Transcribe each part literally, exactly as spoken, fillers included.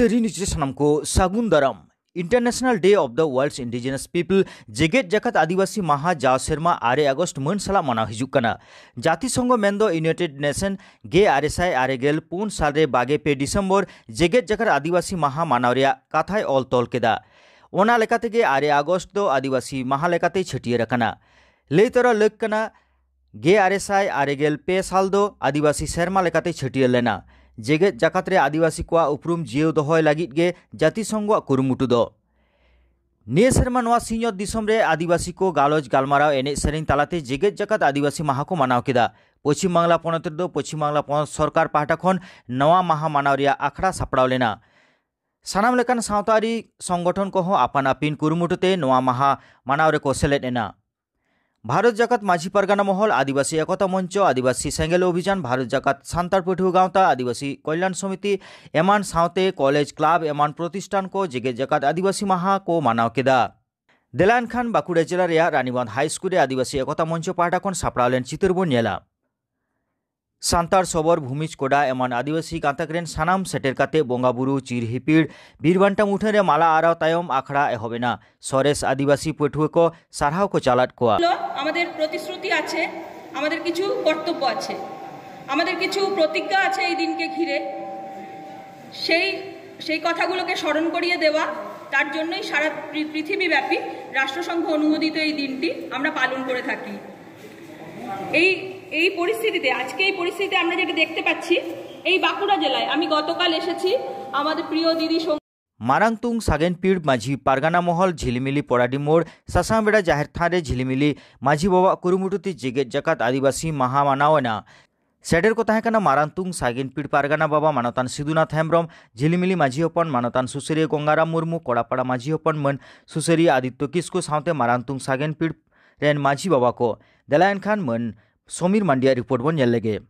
ᱨᱤᱱᱤᱡ ᱥᱟᱱᱟᱢ ᱠᱚ ᱥᱟᱹᱜᱩᱱ ᱫᱟᱨᱟᱢ᱾ International Day of the World's Indigenous People, ᱡᱮᱜᱮᱛ ᱡᱟᱠᱟᱛ ᱟᱹᱫᱤᱵᱟᱹᱥᱤ ᱢᱟᱦᱟ, ᱡᱟᱣ ᱥᱮᱨᱢᱟ ᱟᱨᱮ ᱟᱜᱚᱥᱴ ᱢᱟᱹᱱ ᱥᱟᱞᱟᱜ ᱢᱟᱱᱟᱣ ᱦᱤᱡᱩᱜ ᱠᱟᱱᱟ᱾ ᱡᱟᱹᱛᱤᱥᱚᱝᱜᱷᱚ ᱢᱮᱱᱫᱚ ᱤᱭᱩᱱᱟᱭᱴᱮᱰ ᱱᱮᱥᱚᱱ ᱜᱮᱞ ᱟᱨᱮ ᱥᱟᱭ ᱟᱨᱮ ᱜᱮᱞ ᱯᱩᱱ ᱥᱟᱞ ᱨᱮ ᱵᱟᱜᱮ ᱯᱮ ᱰᱤᱥᱮᱢᱵᱚᱨ ᱡᱮᱜᱮᱛ ᱡᱟᱠᱟᱛ ᱟᱹᱫᱤᱵᱟᱹᱥᱤ ᱢᱟᱦᱟ ᱢᱟᱱᱟᱣ ᱨᱮᱭᱟᱜ ᱠᱟᱛᱷᱟᱭ ᱚᱞ ᱛᱚᱞ ᱠᱮᱫᱟ᱾ ᱚᱱᱟ ᱞᱮᱠᱟᱛᱮ ᱜᱮ ᱟᱨᱮ ᱟᱜᱚᱥᱴ ᱫᱚ ᱟᱹᱫᱤᱵᱟᱹᱥᱤ ᱢᱟᱦᱟ ᱞᱮᱠᱟᱛᱮ ᱪᱷᱟᱹᱴᱭᱟᱹᱨ ᱟᱠᱟᱱᱟ᱾ ᱞᱟᱹᱭ ᱛᱚᱨᱟ ᱞᱟᱹᱠ ᱠᱟᱱᱟ, ᱜᱮᱞ ᱟᱨᱮ ᱥᱟᱭ ᱟᱨᱮ ᱜᱮᱞ ᱯᱮ ᱥᱟᱞ ᱫᱚ ᱟᱹᱫᱤᱵᱟᱹᱥᱤ ᱥᱮᱨᱢᱟ ᱞᱮᱠᱟᱛᱮ ᱪᱷᱟᱹᱴᱭᱟᱹᱨ ᱞᱮᱱᱟ᱾ ᱡᱮᱜᱮᱛ ᱡᱟᱠᱟᱛ ᱨᱮ ᱟᱹᱫᱤᱵᱟᱹᱥᱤ ᱠᱚᱣᱟᱜ ᱩᱯᱨᱩᱢ ᱡᱤᱭᱟᱹᱣ ᱫᱚᱦᱚᱭ ᱞᱟᱹᱜᱤᱫ ᱜᱮ ᱡᱟᱹᱛᱤᱥᱚᱝᱜᱷᱚᱣᱟᱜ ᱠᱩᱨᱩᱢᱩᱴᱩ ᱫᱚ᱾ ᱱᱤᱭᱟᱹ ᱥᱮᱨᱢᱟ ᱱᱚᱣᱟ ᱥᱤᱧᱚᱛ ᱫᱤᱥᱚᱢ ᱨᱮ ᱟᱹᱫᱤᱵᱟᱹᱥᱤ ᱠᱚ ᱜᱟᱞᱚᱪ, ᱜᱟᱞᱢᱟᱨᱟᱣ, ᱮᱱᱮᱡ ᱥᱮᱨᱮᱧ ᱛᱟᱞᱟᱛᱮ ᱡᱮᱜᱮᱛ ᱡᱟᱠᱟᱛ ᱟᱹᱫᱤᱵᱟᱹᱥᱤ ᱢᱟᱦᱟ ᱠᱚ ᱢᱟᱱᱟᱣ ᱠᱮᱫᱟ᱾ ᱯᱚᱪᱷᱤᱢ ᱵᱟᱝᱞᱟ ᱯᱚᱱᱚᱛ ᱨᱮᱫᱚ ᱯᱚᱪᱷᱤᱢ ᱵᱟᱝᱞᱟ ᱯᱚᱱᱚᱛ ᱥᱚᱨᱠᱟᱨ ᱯᱟᱦᱴᱟ ᱠᱷᱚᱱ ᱱᱚᱣᱟ ᱢᱟᱦᱟ ᱢᱟᱱᱟᱣ ᱨᱮᱭᱟᱜ ᱟᱠᱷᱲᱟ ᱥᱟᱯᱲᱟᱣ ᱞᱮᱱᱟ᱾ ᱥᱟᱱᱟᱢ ᱞᱮᱠᱟᱱ ᱥᱟᱶᱛᱟ ᱟᱹᱨᱤ ᱥᱚᱝᱜᱚᱴᱷᱚᱱ ᱠᱚᱦᱚᱸ ᱟᱯᱟᱱ ᱟᱹᱯᱤᱱ ᱠᱩᱨᱩᱢᱩᱴᱩ ᱛᱮ ᱱᱚᱣᱟ ᱢᱟᱦᱟ ᱢᱟᱱᱟᱣ ᱨᱮᱠᱚ ᱥᱮᱞᱮᱫ ᱮᱱᱟ᱾ ᱵᱷᱟᱨᱚᱛ ᱡᱟᱠᱟᱛ ᱢᱟᱹᱡᱷᱤ ᱯᱟᱨᱜᱟᱱᱟ ᱢᱚᱦᱚᱞ, ᱟᱹᱫᱤᱵᱟᱹᱥᱤ ᱮᱠᱚᱛᱟ ᱢᱚᱧᱪᱚ, ᱟᱹᱫᱤᱵᱟᱹᱥᱤ ᱥᱮᱸᱜᱮᱞ ᱚᱵᱷᱤᱡᱟᱱ, ᱵᱷᱟᱨᱚᱛ ᱡᱟᱠᱟᱛ ᱥᱟᱱᱛᱟᱲ ᱯᱟᱹᱴᱷᱩᱣᱟᱹ ᱜᱟᱶᱛᱟ, ᱟᱹᱫᱤᱵᱟᱹᱥᱤ ᱠᱚᱞᱭᱟᱱ ᱥᱚᱢᱤᱛᱤ ᱮᱢᱟᱱ ᱥᱟᱶᱛᱮ ᱠᱚᱞᱮᱡᱽ, ᱠᱞᱟᱵᱽ ᱮᱢᱟᱱ ᱯᱨᱚᱛᱤᱥᱴᱷᱟᱱ ᱠᱚ ᱡᱮᱜᱮᱛ ᱡᱟᱠᱟᱛ ᱟᱹᱫᱤᱵᱟᱹᱥᱤ ᱢᱟᱦᱟ ᱠᱚ ᱢᱟᱱᱟᱣ ᱠᱮᱫᱟ᱾ ᱫᱮᱞᱟ ᱮᱱᱠᱷᱟᱱ ᱵᱟᱸᱠᱩᱲᱟ ᱡᱮᱞᱟ ᱨᱮᱭᱟᱜ ᱨᱟᱱᱤᱵᱟᱸᱫᱷ ᱦᱟᱭ ᱥᱠᱩᱞ ᱨᱮ ᱟᱹᱫᱤᱵᱟᱹᱥᱤ ᱮᱠᱚᱛᱟ ᱢᱚᱧᱪᱚ ᱯᱟᱦᱴᱟ ᱠᱷᱚᱱ ᱥᱟᱯᱲᱟᱣ ᱞᱮᱱ ᱪᱤᱛᱟᱹᱨ ᱵᱚᱱ ᱧᱮᱞᱟ᱾ ᱥᱟᱱᱛᱟᱲ ᱥᱚᱵᱚᱨ, ᱵᱷᱩᱢᱤᱡᱽ ᱠᱚᱰᱟ ᱮᱢᱟᱱ ᱟᱹᱫᱤᱵᱟᱹᱥᱤ ᱜᱟᱛᱟᱠ ᱨᱮᱱ ᱥᱟᱱᱟᱢ ᱥᱮᱴᱮᱨ ᱠᱟᱛᱮ ᱵᱚᱸᱜᱟ ᱵᱩᱨᱩ, ᱪᱤᱨ ᱦᱤᱯᱤᱲ, ᱵᱤᱨ ᱵᱟᱱᱴᱟ ᱢᱩᱴᱷᱟᱹᱱ ᱨᱮ ᱢᱟᱞᱟ ᱟᱨᱟᱣ ᱛᱟᱭᱚᱢ ᱟᱠᱷᱲᱟ ᱮᱦᱚᱵ ᱮᱱᱟ᱾ ᱥᱚᱨᱮᱥ ᱟᱹᱫᱤᱵᱟᱹᱥᱤ ᱯᱟᱹᱴᱷᱩᱣᱟᱹ ᱠᱚ ᱥᱟᱨᱦᱟᱣ ᱠᱚ ᱪᱟᱞᱟᱫ ᱠᱚᱣᱟ᱾ হলো, আমাদের প্রতিশ্রুতি আছে, আমাদের কিছু কর্তব্য আছে, আমাদের কিছু প্রতিজ্ঞা আছে এই দিনকে ঘিরে। সেই সেই কথাগুলোকে স্মরণ করিয়ে দেওয়া, তার জন্যই সারা পৃ- পৃথিবীব্যাপী রাষ্ট্রসংঘ অনুমোদিত এই দিনটি আমরা পালন করে থাকি। এই এই পরিস্থিতিতে, আজকে এই পরিস্থিতিতে আমরা যেটা দেখতে পাচ্ছি, এই বাঁকুড়া জেলায় আমি গতকাল এসেছি, আমাদের প্রিয় দিদি সং- ᱢᱟᱨᱟᱝ ᱛᱩᱝ ᱥᱟᱜᱮᱱ ᱯᱤᱲ ᱢᱟᱹᱡᱷᱤ ᱯᱟᱨᱜᱟᱱᱟ ᱢᱚᱦᱚᱞ, ᱡᱷᱤᱞᱤᱢᱤᱞᱤ ᱯᱚᱲᱟᱰᱤ ᱢᱳᱲ, ᱥᱟᱥᱟᱝ ᱵᱮᱲᱟ ᱡᱟᱦᱮᱨ ᱛᱷᱟᱱ ᱨᱮ ᱡᱷᱤᱞᱤᱢᱤᱞᱤ ᱢᱟᱹᱡᱷᱤ ᱵᱟᱵᱟᱣᱟᱜ ᱠᱩᱨᱩᱢᱩᱴᱩ ᱛᱮ ᱡᱮᱜᱮᱛ ᱡᱟᱠᱟᱛ ᱟᱹᱫᱤᱵᱟᱹᱥᱤ ᱢᱟᱦᱟ ᱢᱟᱱᱟᱣ ᱮᱱᱟ᱾ ᱥᱮᱴᱮᱨ ᱠᱚ ᱛᱟᱦᱮᱸ ᱠᱟᱱᱟ ᱢᱟᱨᱟᱝ ᱛᱩᱝ ᱥᱟᱜᱮᱱ ᱯᱤᱲ ᱯᱟᱨᱜᱟᱱᱟ ᱵᱟᱵᱟ ᱢᱟᱱᱚᱛᱟᱱ ᱥᱤᱫᱩᱱᱟᱛᱷ ᱦᱮᱢᱵᱽᱨᱚᱢ, ᱡᱷᱤᱞᱤᱢᱤᱞᱤ ᱢᱟᱹᱡᱷᱤ ᱦᱚᱯᱚᱱ ᱢᱟᱱᱚᱛᱟᱱ ᱥᱩᱥᱟᱹᱨᱤᱭᱟᱹ ᱜᱚᱝᱜᱟᱨᱟᱢ ᱢᱩᱨᱢᱩ, ᱠᱚᱲᱟᱯᱟᱲᱟ ᱢᱟᱹᱡᱷᱤ ᱦᱚᱯᱚᱱ ᱢᱟᱹᱱ ᱥᱩᱥᱟᱹᱨᱤᱭᱟᱹ ᱟᱫᱤᱛᱛᱚ ᱠᱤᱥᱠᱩ ᱥᱟᱶᱛᱮ ᱢᱟᱨᱟᱝ ᱛᱩᱝ ᱥᱟᱜᱮᱱ ᱯᱤᱲ ᱨᱮᱱ ᱢᱟᱹᱡᱷᱤ ᱵᱟᱵᱟ ᱠᱚ᱾ ᱫᱮᱞᱟ ᱮᱱᱠᱷᱟᱱ ᱢᱟᱹᱱ ᱥᱚᱢᱤᱨ ᱢᱟᱱᱰᱤᱭᱟᱜ ᱨᱤᱯᱳᱨᱴ ᱵᱚᱱ ᱧᱮᱞ ᱞᱮᱜᱮ᱾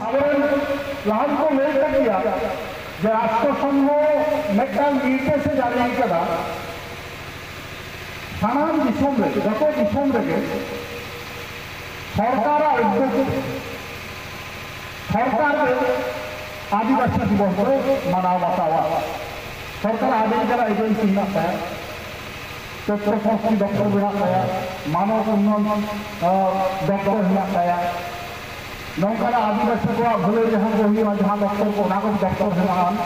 ᱟᱵᱚᱨᱮᱱ ᱞᱟᱦᱟ ᱠᱚ ᱞᱟᱹᱭ ᱠᱟᱜ ᱜᱮᱭᱟ ᱡᱮ ᱨᱟᱥᱴᱨᱚ ᱥᱚᱝᱜᱷᱚ ᱢᱤᱫᱴᱟᱝ ᱱᱤᱨᱫᱮᱥ ᱮ ᱡᱟᱹᱨᱤ ᱠᱟᱫᱟ, ᱥᱟᱱᱟᱢ ᱫᱤᱥᱚᱢ ᱨᱮ, ᱡᱚᱛᱚ ᱫᱤᱥᱚᱢ ᱨᱮᱜᱮ ᱥᱚᱨᱠᱟᱨᱟᱜ ᱩᱫᱽᱫᱳᱜᱽ ᱛᱮ ᱥᱚᱨᱠᱟᱨ ᱜᱮ ᱟᱹᱫᱤᱵᱟᱹᱥᱤ ᱫᱤᱵᱚᱥ ᱫᱚᱭ ᱢᱟᱱᱟᱣ ᱵᱟᱛᱟᱣᱟ᱾ ᱥᱚᱨᱠᱟᱨᱟᱜ ᱟᱹᱰᱤ ᱞᱮᱠᱟᱱᱟᱜ ᱮᱡᱮᱱᱥᱤ ᱦᱮᱱᱟᱜ ᱛᱟᱭᱟ, ᱛᱚᱛᱛᱷᱚ ᱥᱚᱝᱥᱠᱨᱤᱛᱤ ᱫᱚᱯᱛᱚᱨ ᱢᱮᱱᱟᱜ ᱛᱟᱭᱟ, ᱢᱟᱱᱚᱵ ᱩᱱᱱᱚᱭᱚᱱ, ᱟᱸ, ᱫᱚᱯᱛᱚᱨ ᱦᱮᱱᱟᱜ ᱛᱟᱭᱟ᱾ ᱱᱚᱝᱠᱟᱱᱟᱜ ᱟᱹᱫᱤᱵᱟᱹᱥᱤ ᱠᱚᱣᱟᱜ ᱵᱷᱟᱹᱞᱟᱹᱭ ᱡᱟᱦᱟᱸ ᱠᱚ ᱦᱩᱭᱩᱜᱼᱟ, ᱡᱟᱦᱟᱸ ᱫᱚᱯᱛᱚᱨ ᱠᱚ, ᱚᱱᱟ ᱠᱚ ᱫᱚᱯᱛᱚᱨ ᱦᱮᱱᱟᱜᱼᱟ᱾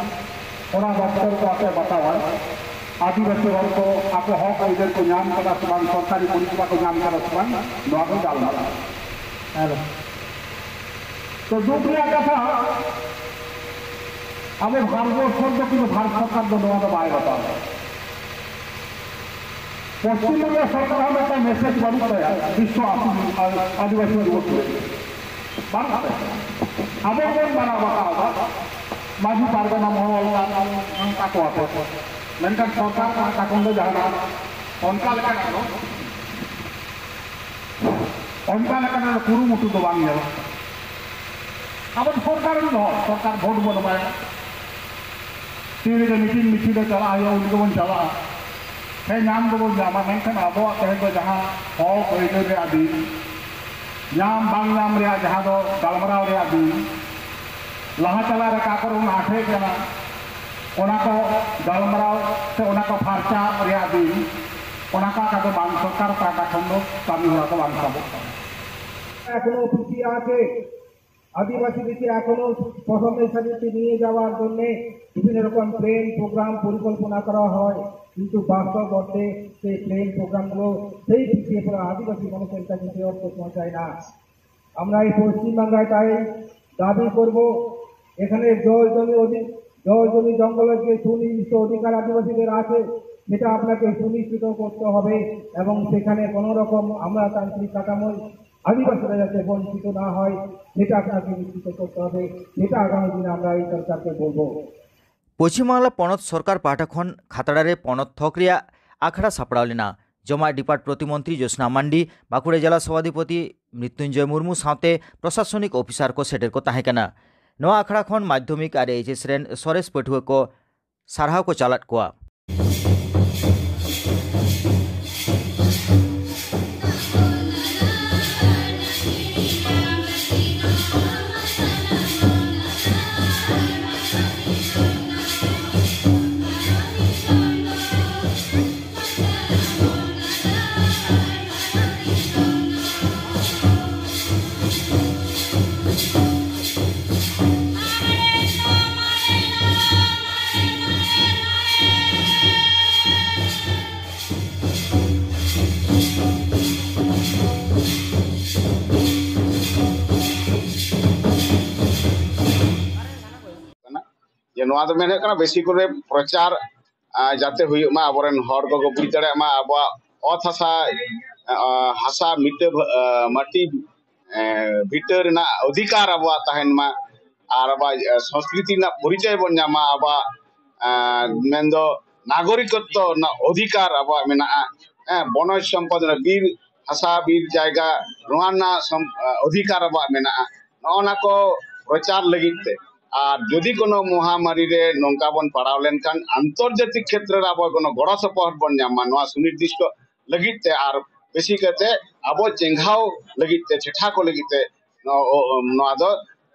ᱚᱱᱟ ᱫᱚᱯᱛᱚᱨ ᱠᱚ ᱟᱛᱮ ᱵᱟᱛᱟᱣᱟᱭ᱾ ᱟᱹᱫᱤᱵᱟᱹᱥᱤ ᱦᱚᱲ ᱠᱚ ᱟᱠᱚ ᱦᱚᱠ ᱟᱹᱭᱫᱟᱹᱨ ᱠᱚ ᱧᱟᱢ ᱠᱟᱫᱟ ᱥᱮ ᱵᱟᱝ, ᱥᱚᱨᱠᱟᱨᱤ ᱯᱚᱨᱤᱥᱮᱵᱟ ᱠᱚ ᱧᱟᱢ ᱠᱟᱫᱟ ᱥᱮ ᱵᱟᱝ, ᱱᱚᱣᱟ ᱠᱚ ᱜᱟᱞᱢᱟᱨᱟᱜᱼᱟ᱾ ᱟᱨ ᱛᱚ ᱫᱩᱠ ᱨᱮᱭᱟᱜ ᱠᱟᱛᱷᱟ, ᱟᱵᱚ ᱵᱷᱟᱨᱚᱛ ᱵᱚᱨᱥᱚ ᱨᱮᱫᱚ ᱠᱤᱱᱛᱩ ᱵᱷᱟᱨᱚᱛ ᱥᱚᱨᱠᱟᱨ ᱫᱚ ᱱᱚᱣᱟ ᱫᱚ ᱵᱟᱭ ᱵᱟᱛᱟᱣ ᱮᱫᱟ᱾ ᱯᱚᱥᱪᱤᱢ ᱵᱟᱝᱞᱟ ᱥᱚᱨᱠᱟᱨ ᱦᱚᱸ ᱢᱤᱫᱴᱟᱝ ᱢᱮᱥᱮᱡᱽ ᱵᱟᱹᱱᱩᱜ ᱛᱟᱭᱟ ᱵᱤᱥᱥᱚ ᱟᱹᱫᱤ-, ᱟᱹᱫᱤᱵᱟᱹᱥᱤ ᱫᱤᱵᱚᱥ ᱨᱮ᱾ ᱵᱟᱹᱱᱩᱜ ᱛᱟᱭᱟ᱾ ᱟᱵᱚ ᱵᱚᱱ ᱢᱟᱱᱟᱣ ᱵᱟᱛᱟᱣ ᱮᱫᱟ, ᱢᱟᱹᱡᱷᱤ ᱯᱟᱨᱜᱟᱱᱟ ᱢᱚᱦᱚᱞ ᱚᱱᱠᱟ ᱠᱚ ᱟᱛᱮ᱾ ᱢᱮᱱᱠᱷᱟᱱ ᱥᱚᱨᱠᱟᱨ ᱯᱟᱦᱴᱟ ᱠᱷᱚᱱ ᱫᱚ ᱡᱟᱦᱟᱱᱟᱜ ᱚᱱᱠᱟ ᱞᱮᱠᱟᱱᱟᱜ ᱫᱚ, ᱚᱱᱠᱟ ᱞᱮᱠᱟᱱᱟᱜ ᱫᱚ ᱠᱩᱨᱩᱢᱩᱴᱩ ᱫᱚ ᱵᱟᱝ ᱧᱮᱞᱚᱜ ᱠᱟᱱᱟ᱾ ᱟᱵᱚ ᱫᱚ ᱥᱚᱨᱠᱟᱨ ᱨᱮᱱ ᱦᱚᱲ, ᱥᱚᱨᱠᱟᱨ ᱵᱷᱳᱴ ᱵᱚᱱ ᱮᱢᱟᱭᱟ᱾ ᱛᱤᱱ ᱨᱮᱜᱮ ᱢᱤᱴᱤᱝ ᱢᱤᱪᱷᱤᱞ ᱨᱮ ᱪᱟᱞᱟᱜ ᱦᱩᱭᱩᱜᱼᱟ, ᱩᱱ ᱜᱮᱵᱚᱱ ᱪᱟᱞᱟᱜᱼᱟ᱾ ᱦᱮᱸ, ᱧᱟᱢ ᱫᱚᱵᱚᱱ ᱧᱟᱢᱟ, ᱢᱮᱱᱠᱷᱟᱱ ᱟᱵᱚᱣᱟᱜ ᱛᱮᱦᱮᱧ ᱫᱚ ᱡᱟᱦᱟᱸ ᱦᱚᱠ ᱟᱹᱭᱫᱟᱹᱨ ᱨᱮᱭᱟᱜ ᱫᱤᱱ, ᱧᱟᱢ ᱵᱟᱝ ᱧᱟᱢ ᱨᱮᱭᱟᱜ ᱡᱟᱦᱟᱸ ᱫᱚ ᱜᱟᱞᱢᱟᱨᱟᱣ ᱨᱮᱭᱟᱜ ᱫᱤᱱ, ᱞᱟᱦᱟ ᱪᱟᱞᱟᱜ ᱨᱮ ᱚᱠᱟ ᱠᱚᱨᱮ ᱵᱚᱱ ᱟᱴᱷᱮ ᱠᱟᱱᱟ, ᱚᱱᱟ ᱠᱚ ᱜᱟᱞᱢᱟᱨᱟᱣ ᱥᱮ ᱚᱱᱟ ᱠᱚ ᱯᱷᱟᱨᱪᱟ ᱨᱮᱭᱟᱜ ᱫᱤᱱ, ᱚᱱᱟ ᱠᱚ ᱟᱠᱟ ᱫᱚ ᱵᱟᱝ, ᱥᱚᱨᱠᱟᱨ ᱯᱟᱦᱴᱟ ᱠᱷᱚᱱ ᱫᱚ ᱠᱟᱹᱢᱤ ᱦᱚᱨᱟ ᱫᱚ ᱵᱟᱝ ᱥᱟᱵᱚᱜ ᱠᱟᱱᱟ᱾ এখনো পিছিয়ে আছে। আদিবাসীদেরকে এখনো প্রথমে সারিতে নিয়ে যাওয়ার জন্য বিভিন্ন রকম প্ল্যান প্রোগ্রাম পরিকল্পনা করা হয়, কিন্তু বাস্তব অর্থে সেই প্ল্যান প্রোগ্রামগুলো সেই পিছিয়ে পড়া আদিবাসী মানুষের কাছে সে অর্থ পৌঁছায় না। আমরা এই পশ্চিমবাংলায় তাই দাবি করব, এখানে জল জমি অধি-, জল জমি জঙ্গলের যে সুনির্দিষ্ট অধিকার আদিবাসীদের আছে, সেটা আপনাকে সুনিশ্চিত করতে হবে এবং সেখানে কোনো রকম আমলাতান্ত্রিক কাঠামোয় আদিবাসীরা যাতে বঞ্চিত না হয়, সেটা আপনাকে নিশ্চিত করতে হবে। সেটা আগামী দিনে আমরা এই সরকারকে বলবো। ᱯᱚᱪᱷᱤᱢ ᱵᱟᱝᱞᱟ ᱯᱚᱱᱚᱛ ᱥᱚᱨᱠᱟᱨ ᱯᱟᱦᱴᱟ ᱠᱷᱚᱱ ᱠᱷᱟᱛᱲᱟ ᱨᱮ ᱯᱚᱱᱚᱛ ᱛᱷᱚᱠ ᱨᱮᱭᱟᱜ ᱟᱠᱷᱲᱟ ᱥᱟᱯᱲᱟᱣ ᱞᱮᱱᱟ᱾ ᱡᱚᱢᱟᱜ ᱰᱤᱯᱟᱨᱴ ᱯᱨᱚᱛᱤᱢᱚᱱᱛᱨᱤ ᱡᱳᱥᱱᱟ ᱢᱟᱱᱰᱤ, ᱵᱟᱸᱠᱩᱲᱟ ᱡᱮᱞᱟ ᱥᱚᱵᱷᱟᱫᱷᱤᱯᱚᱛᱤ ᱢᱨᱤᱛᱩᱧᱡᱚᱭ ᱢᱩᱨᱢᱩ ᱥᱟᱶᱛᱮ ᱯᱨᱚᱥᱟᱥᱚᱱᱤᱠ ᱚᱯᱷᱤᱥᱟᱨ ᱠᱚ ᱥᱮᱴᱮᱨ ᱠᱚ ᱛᱟᱦᱮᱸ ᱠᱟᱱᱟ᱾ ᱱᱚᱣᱟ ᱟᱠᱷᱲᱟ ᱠᱷᱚᱱ ᱢᱟᱫᱽᱫᱷᱚᱢᱤᱠ ᱟᱨ ᱮᱭᱤᱪ ᱮᱥ ᱨᱮᱱ ᱥᱚᱨᱮᱥ ᱯᱟᱹᱴᱷᱩᱣᱟᱹ ᱠᱚ ᱥᱟᱨᱦᱟᱣ ᱠᱚ ᱪᱟᱞᱟᱫ ᱠᱚᱣᱟ᱾ ᱠᱟᱱᱟ᱾ ᱡᱮ ᱱᱚᱣᱟ ᱫᱚ ᱢᱮᱱ ᱦᱩᱭᱩᱜ ᱠᱟᱱᱟ ᱵᱮᱥᱤ ᱠᱚᱨᱮ ᱯᱨᱚᱪᱟᱨ, ᱟᱸ, ᱡᱟᱛᱮ ᱦᱩᱭᱩᱜ ᱢᱟ, ᱟᱵᱚᱨᱮᱱ ᱦᱚᱲ ᱠᱚᱠᱚ ᱵᱩᱡᱽ ᱫᱟᱲᱮᱭᱟᱜ ᱢᱟ ᱟᱵᱚᱣᱟᱜ ᱚᱛ ᱦᱟᱥᱟ, ᱟᱸ, ᱦᱟᱥᱟ ᱢᱤᱴᱟᱹ, ᱟᱸ, ᱢᱟᱹᱴᱤ, ᱟᱸ, ᱵᱷᱤᱴᱟᱹ ᱨᱮᱱᱟᱜ ᱚᱫᱷᱤᱠᱟᱨ ᱟᱵᱚᱣᱟᱜ ᱛᱟᱦᱮᱱ ᱢᱟ, ᱟᱨ ᱟᱵᱚᱣᱟᱜ, ᱟᱸ, ᱥᱚᱝᱥᱠᱨᱤᱛᱤ ᱨᱮᱱᱟᱜ ᱯᱚᱨᱤᱪᱚᱭ ᱵᱚᱱ ᱧᱟᱢᱟ, ᱟᱵᱚᱣᱟᱜ, ᱟᱸ, ᱢᱮᱱᱫᱚ ᱱᱟᱜᱚᱨᱤᱠᱚᱛᱛᱚ ᱨᱮᱱᱟᱜ ᱚᱫᱷᱤᱠᱟᱨ ᱟᱵᱚᱣᱟᱜ ᱢᱮᱱᱟᱜᱼᱟ᱾ ᱦᱮᱸ, ᱵᱚᱱᱚᱡᱽ ᱥᱚᱢᱯᱚᱫ ᱨᱮᱱᱟᱜ ᱵᱤᱨ ᱦᱟᱥᱟ, ᱵᱤᱨ ᱡᱟᱭᱜᱟ, ᱱᱚᱣᱟ ᱨᱮᱱᱟᱜ ᱥᱚᱢ-, ᱟᱸ, ᱚᱫᱷᱤᱠᱟᱨ ᱟᱵᱚᱣᱟᱜ ᱢᱮᱱᱟᱜᱼᱟ᱾ ᱱᱚᱜᱼᱚ ᱱᱟ ᱠᱚ ᱯᱨᱚᱪᱟᱨ ᱞᱟᱹᱜᱤᱫ ᱛᱮ᱾ ᱟᱨ ᱡᱩᱫᱤ ᱠᱳᱱᱳ ᱢᱚᱦᱟᱢᱟᱨᱤ ᱨᱮ ᱱᱚᱝᱠᱟ ᱵᱚᱱ ᱯᱟᱲᱟᱣ ᱞᱮᱱᱠᱷᱟᱱ ᱟᱱᱛᱚᱨᱡᱟᱛᱤᱠ ᱠᱷᱮᱛᱨᱮ ᱨᱮ ᱟᱵᱚ ᱠᱳᱱᱳ ᱜᱚᱲᱚ ᱥᱚᱯᱚᱦᱚᱫ ᱵᱚᱱ ᱧᱟᱢ ᱢᱟ, ᱱᱚᱣᱟ ᱥᱩᱱᱤᱨᱫᱤᱥᱴᱚ ᱞᱟᱹᱜᱤᱫ ᱛᱮ᱾ ᱟᱨ ᱵᱮᱥᱤ ᱠᱟᱛᱮ ᱟᱵᱚ ᱪᱮᱸᱜᱷᱟᱣ ᱞᱟᱹᱜᱤᱫ ᱛᱮ, ᱪᱮᱴᱷᱟ ᱠᱚ ᱞᱟᱹᱜᱤᱫ ᱛᱮ ᱱᱚᱣᱟ, ᱱᱚᱣᱟ ᱫᱚ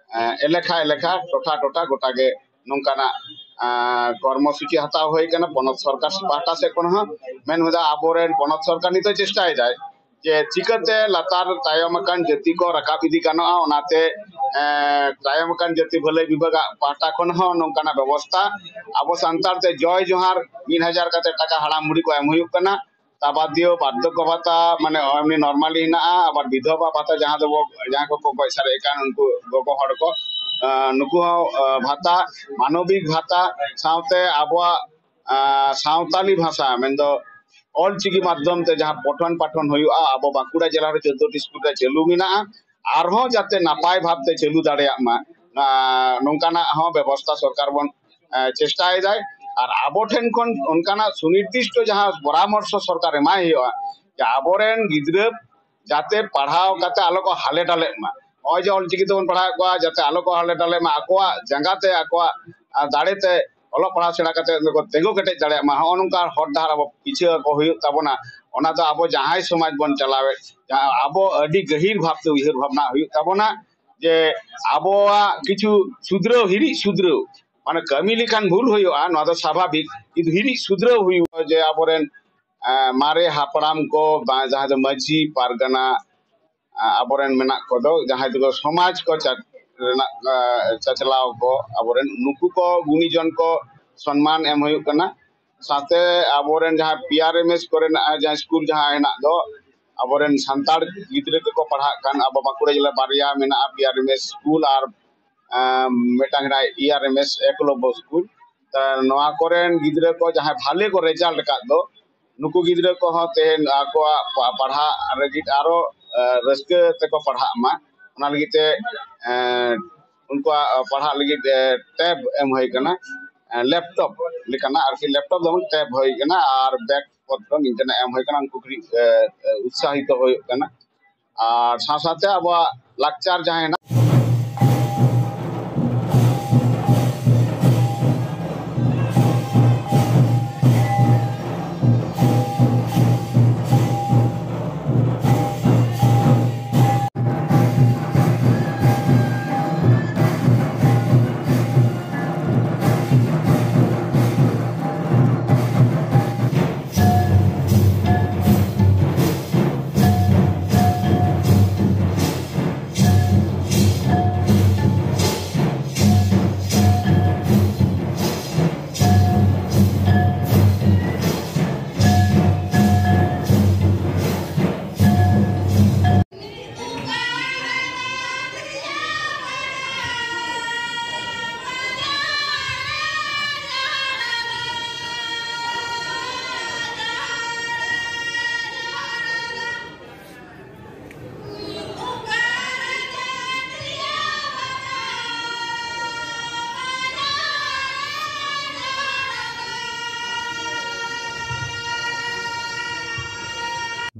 ᱮᱞᱟᱠᱟ ᱮᱞᱟᱠᱟ, ᱴᱚᱴᱷᱟ ᱴᱚᱴᱷᱟ ᱜᱚᱴᱟ ᱜᱮ ᱱᱚᱝᱠᱟᱱᱟᱜ ᱠᱚᱨᱢᱚᱥᱩᱪᱤ ᱦᱟᱛᱟᱣ ᱦᱩᱭ ᱠᱟᱱᱟ ᱯᱚᱱᱚᱛ ᱥᱚᱨᱠᱟᱨ ᱯᱟᱦᱴᱟ ᱥᱮᱫ ᱠᱷᱚᱱ ᱦᱚᱸ᱾ ᱢᱮᱱ ᱦᱚᱸ ᱟᱵᱚᱨᱮᱱ ᱯᱚᱱᱚᱛ ᱥᱚᱨᱠᱟᱨ ᱱᱤᱛᱚᱜ ᱪᱮᱥᱴᱟᱭᱮᱫᱟᱭ ᱡᱮ ᱪᱤᱠᱟᱹᱛᱮ ᱞᱟᱛᱟᱨ ᱛᱟᱭᱚᱢ ᱟᱠᱟᱱ ᱡᱟᱹᱛᱤ ᱠᱚ ᱨᱟᱠᱟᱵ ᱤᱫᱤ ᱜᱟᱱᱚᱜᱼᱟ, ᱚᱱᱟᱛᱮ ᱛᱟᱭᱚᱢ ᱟᱠᱟᱱ ᱡᱟᱹᱛᱤ ᱵᱷᱟᱹᱞᱟᱹᱭ ᱵᱤᱵᱷᱟᱜᱟᱜ ᱯᱟᱦᱴᱟ ᱠᱷᱚᱱ ᱦᱚᱸ ᱱᱚᱝᱠᱟᱱᱟᱜ ᱵᱮᱵᱚᱥᱛᱷᱟ᱾ ᱟᱵᱚ ᱥᱟᱱᱛᱟᱲ ᱛᱮ ᱡᱚᱭ ᱡᱚᱦᱟᱨ ᱢᱤᱫ ᱦᱟᱡᱟᱨ ᱠᱟᱛᱮ ᱴᱟᱠᱟ ᱦᱟᱲᱟᱢ ᱵᱩᱲᱦᱤ ᱠᱚ ᱮᱢ ᱦᱩᱭᱩᱜ ᱠᱟᱱᱟ᱾ ᱛᱟ ᱵᱟᱫ ᱫᱤᱭᱮ ᱵᱟᱨᱫᱷᱚᱠᱚ ᱵᱷᱟᱛᱟ, ᱢᱟᱱᱮ ᱮᱢᱱᱤ normally ᱦᱮᱱᱟᱜᱼᱟ, ᱟᱵᱟᱨ ᱵᱤᱫᱷᱚᱵᱟ ᱵᱷᱟᱛᱟ, ᱡᱟᱦᱟᱸ ᱫᱚ ᱡᱟᱦᱟᱸ ᱠᱚᱠᱚ ᱜᱚᱡ ᱥᱟᱨᱮᱡ ᱟᱠᱟᱱ ᱩᱱᱠᱩ ᱜᱚᱜᱚ ᱦᱚᱲ ᱠᱚ, ᱱᱩᱠᱩ ᱦᱚᱸ ᱵᱷᱟᱛᱟ, ᱢᱟᱱᱚᱵᱤᱠ ᱵᱷᱟᱛᱟ, ᱥᱟᱶᱛᱮ ᱟᱵᱚᱣᱟᱜ ᱥᱟᱶᱛᱟᱞᱤ ᱵᱷᱟᱥᱟ, ᱢᱮᱱᱫᱚ ᱚᱞ ᱪᱤᱠᱤ ᱢᱟᱫᱽᱫᱷᱚᱢ ᱛᱮ ᱡᱟᱦᱟᱸ ᱯᱚᱴᱷᱚᱱ ᱯᱟᱴᱷᱚᱱ ᱦᱩᱭᱩᱜᱼᱟ, ᱟᱵᱚ ᱵᱟᱸᱠᱩᱲᱟ ᱡᱮᱞᱟ ᱨᱮ ᱪᱳᱫᱽᱫᱳᱴᱤ ᱥᱠᱩᱞ ᱨᱮ ᱪᱟᱹᱞᱩ ᱢᱮᱱᱟᱜᱼᱟ, ᱟᱨᱦᱚᱸ ᱡᱟᱛᱮ ᱱᱟᱯᱟᱭ ᱵᱷᱟᱵᱽ ᱛᱮ ᱪᱟᱹᱞᱩ ᱫᱟᱲᱮᱭᱟᱜ ᱢᱟ, ᱱᱚᱝᱠᱟᱱᱟᱜ ᱦᱚᱸ ᱵᱮᱵᱚᱥᱛᱷᱟ ᱥᱚᱨᱠᱟᱨ ᱵᱚᱱ ᱪᱮᱥᱴᱟᱭᱮᱫᱟᱭ᱾ ᱟᱨ ᱟᱵᱚ ᱴᱷᱮᱱ ᱠᱷᱚᱱ ᱚᱱᱠᱟᱱᱟᱜ ᱥᱩᱱᱤᱨᱫᱤᱥᱴᱚ ᱡᱟᱦᱟᱸ ᱯᱚᱨᱟᱢᱚᱨᱥᱚ ᱥᱚᱨᱠᱟᱨ ᱮᱢᱟᱭ ᱦᱩᱭᱩᱜᱼᱟ, ᱡᱮ ᱟᱵᱚᱨᱮᱱ ᱜᱤᱫᱽᱨᱟᱹ ᱡᱟᱛᱮ ᱯᱟᱲᱦᱟᱣ ᱠᱟᱛᱮ ᱟᱞᱚ ᱠᱚ ᱦᱟᱞᱮ ᱰᱟᱞᱮᱜ ᱢᱟ᱾ ᱱᱚᱜᱼᱚᱭ ᱡᱮ ᱚᱞᱪᱤᱠᱤ ᱛᱮᱵᱚᱱ ᱯᱟᱲᱦᱟᱣᱮᱫ ᱠᱚᱣᱟ, ᱡᱟᱛᱮ ᱟᱞᱚ ᱠᱚ ᱦᱟᱞᱮ ᱰᱟᱞᱮᱜ ᱢᱟ, ᱟᱠᱚᱣᱟᱜ ᱡᱟᱸᱜᱟ ᱛᱮ, ᱟᱠᱚᱣᱟᱜ ᱫᱟᱲᱮ ᱛᱮ ᱚᱞᱚᱜ ᱯᱟᱲᱦᱟᱣ ᱥᱮᱬᱟ ᱠᱟᱛᱮ ᱠᱚ ᱛᱤᱸᱜᱩ ᱠᱮᱴᱮᱡ ᱫᱟᱲᱮᱭᱟᱜ ᱢᱟ᱾ ᱦᱚᱸᱜᱼᱚ ᱱᱚᱝᱠᱟ ᱦᱚᱨ ᱰᱟᱦᱟᱨ ᱟᱵᱚ ᱯᱤᱪᱷᱟᱹ ᱟᱠᱚ ᱦᱩᱭᱩᱜ ᱛᱟᱵᱚᱱᱟ᱾ ᱚᱱᱟ ᱫᱚ ᱟᱵᱚ ᱡᱟᱦᱟᱸᱭ ᱥᱚᱢᱟᱡᱽ ᱵᱚᱱ ᱪᱟᱞᱟᱣᱮᱫ, ᱡᱟᱦᱟᱸ ᱟᱵᱚ ᱟᱹᱰᱤ ᱜᱟᱹᱦᱤᱨ ᱵᱷᱟᱵᱽᱛᱮ ᱩᱭᱦᱟᱹᱨ ᱵᱷᱟᱵᱽᱱᱟ ᱦᱩᱭᱩᱜ ᱛᱟᱵᱚᱱᱟ ᱡᱮ ᱟᱵᱚᱣᱟᱜ ᱠᱤᱪᱷᱩ ᱥᱩᱫᱷᱨᱟᱹᱣ, ᱦᱤᱨᱤᱡ ᱥᱩᱫᱷᱨᱟᱹᱣ, ᱢᱟᱱᱮ ᱠᱟᱹᱢᱤ ᱞᱮᱠᱷᱟᱱ ᱵᱷᱩᱞ ᱦᱩᱭᱩᱜᱼᱟ, ᱱᱚᱣᱟ ᱫᱚ ᱥᱟᱵᱷᱟᱵᱤᱠ, ᱠᱤᱱᱛᱩ ᱦᱤᱨᱤᱡ ᱥᱩᱫᱷᱨᱟᱹᱣ ᱦᱩᱭᱩᱜᱼᱟ ᱡᱮ ᱟᱵᱚᱨᱮᱱ ᱢᱟᱨᱮ ᱦᱟᱯᱲᱟᱢ ᱠᱚ, ᱡᱟᱦᱟᱸᱭ ᱫᱚ ᱢᱟᱹᱡᱷᱤ ᱯᱟᱨᱜᱟᱱᱟ, ᱟᱵᱚᱨᱮᱱ ᱢᱮᱱᱟᱜ ᱠᱚᱫᱚ, ᱡᱟᱦᱟᱸᱭ ᱫᱚ ᱥᱚᱢᱟᱡᱽ ᱠᱚ ᱨᱮᱱᱟᱜ ᱪᱟᱪᱞᱟᱣ ᱠᱚ, ᱟᱵᱚᱨᱮᱱ ᱱᱩᱠᱩ ᱠᱚ ᱜᱩᱱᱤᱡᱚᱱ ᱠᱚ ᱥᱚᱱᱢᱟᱱ ᱮᱢ ᱦᱩᱭᱩᱜ ᱠᱟᱱᱟ᱾ ᱥᱟᱶᱛᱮ ᱟᱵᱚᱨᱮᱱ ᱡᱟᱦᱟᱸ ᱯᱤ ᱟᱨ ᱮᱢ ᱮᱥ ᱠᱚᱨᱮᱱᱟᱜ ᱡᱟᱦᱟᱸ ᱥᱠᱩᱞ ᱡᱟᱦᱟᱸ ᱦᱮᱱᱟᱜ ᱫᱚ, ᱟᱵᱚᱨᱮᱱ ᱥᱟᱱᱛᱟᱲ ᱜᱤᱫᱽᱨᱟᱹ ᱠᱚᱠᱚ ᱯᱟᱲᱦᱟᱜ ᱠᱟᱱ, ᱟᱵᱚ ᱵᱟᱸᱠᱩᱲᱟ ᱡᱮᱞᱟ ᱵᱟᱨᱭᱟ ᱢᱮᱱᱟᱜᱼᱟ P R M S school, ᱟᱨ ᱢᱤᱫᱴᱟᱝ ᱦᱮᱱᱟᱜᱼᱟ E R M S Eklavya school. ᱱᱚᱣᱟ ᱠᱚᱨᱮᱱ ᱜᱤᱫᱽᱨᱟᱹ ᱠᱚ ᱡᱟᱦᱟᱸᱭ ᱵᱷᱟᱞᱮ ᱠᱚ ᱨᱮᱡᱟᱞᱴ ᱟᱠᱟᱫ ᱫᱚ, ᱱᱩᱠᱩ ᱜᱤᱫᱽᱨᱟᱹ ᱠᱚᱦᱚᱸ ᱛᱮᱦᱮᱧ ᱟᱠᱚᱣᱟᱜ ᱯᱟᱲᱦᱟᱜ ᱞᱟᱹᱜᱤᱫ ᱟᱨᱚ ᱨᱟᱹᱥᱠᱟᱹ ᱛᱮᱠᱚ ᱯᱟᱲᱦᱟᱜ ᱢᱟ, ᱚᱱᱟ ᱞᱟᱹᱜᱤᱫ ᱛᱮ ᱩᱱᱠᱩᱣᱟᱜ ᱯᱟᱲᱦᱟᱜ ᱞᱟᱹᱜᱤᱫ ᱴᱮᱵ ᱮᱢ ᱦᱩᱭ ᱠᱟᱱᱟ, ᱞᱮᱯᱴᱚᱯ ᱞᱮᱠᱟᱱᱟᱜ ᱟᱨᱠᱤ, ᱞᱮᱯᱴᱚᱯ ᱫᱚ ᱵᱟᱝ, ᱴᱮᱵ ᱦᱩᱭ ᱠᱟᱱᱟ, ᱟᱨ ᱵᱮᱜᱽ ᱯᱚᱛᱨᱚ ᱱᱤᱝᱠᱟᱹᱱᱟᱜ ᱮᱢ ᱦᱩᱭ ᱠᱟᱱᱟ᱾ ᱩᱱᱠᱩ ᱠᱟᱹᱴᱤᱡ ᱩᱛᱥᱟᱦᱤᱛᱚ ᱦᱩᱭᱩᱜ ᱠᱟᱱᱟ᱾ ᱟᱨ ᱥᱟᱶ ᱥᱟᱶᱛᱮ ᱟᱵᱚᱣᱟᱜ ᱞᱟᱠᱪᱟᱨ ᱡᱟᱦᱟᱸ ᱦᱮᱱᱟᱜ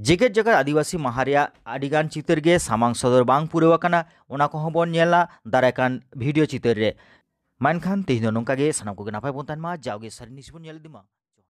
ᱡᱮᱜᱮᱛ ᱡᱟᱠᱟᱛ ᱟᱹᱫᱤᱵᱟᱹᱥᱤ ᱢᱟᱦᱟ ᱨᱮᱭᱟᱜ ᱟᱹᱰᱤᱜᱟᱱ ᱪᱤᱛᱟᱹᱨ ᱜᱮ ᱥᱟᱢᱟᱝ ᱥᱚᱫᱚᱨ ᱵᱟᱝ ᱯᱩᱨᱟᱹᱣ ᱟᱠᱟᱱᱟ, ᱚᱱᱟ ᱠᱚᱦᱚᱸ ᱵᱚᱱ ᱧᱮᱞᱟ ᱫᱟᱨᱟᱭ ᱠᱟᱱ ᱵᱷᱤᱰᱤᱭᱳ ᱪᱤᱛᱟᱹᱨ ᱨᱮ᱾ ᱢᱮᱱᱠᱷᱟᱱ ᱛᱮᱦᱮᱧ ᱫᱚ ᱱᱚᱝᱠᱟ ᱜᱮ, ᱥᱟᱱᱟᱢ ᱠᱚᱜᱮ ᱱᱟᱯᱟᱭ ᱵᱚᱱ ᱛᱟᱦᱮᱱ ᱢᱟ, ᱡᱟᱣᱜᱮ ᱥᱟᱹᱨᱤ news ᱵᱚᱱ ᱧᱮᱞ ᱤᱫᱤ ᱢᱟ᱾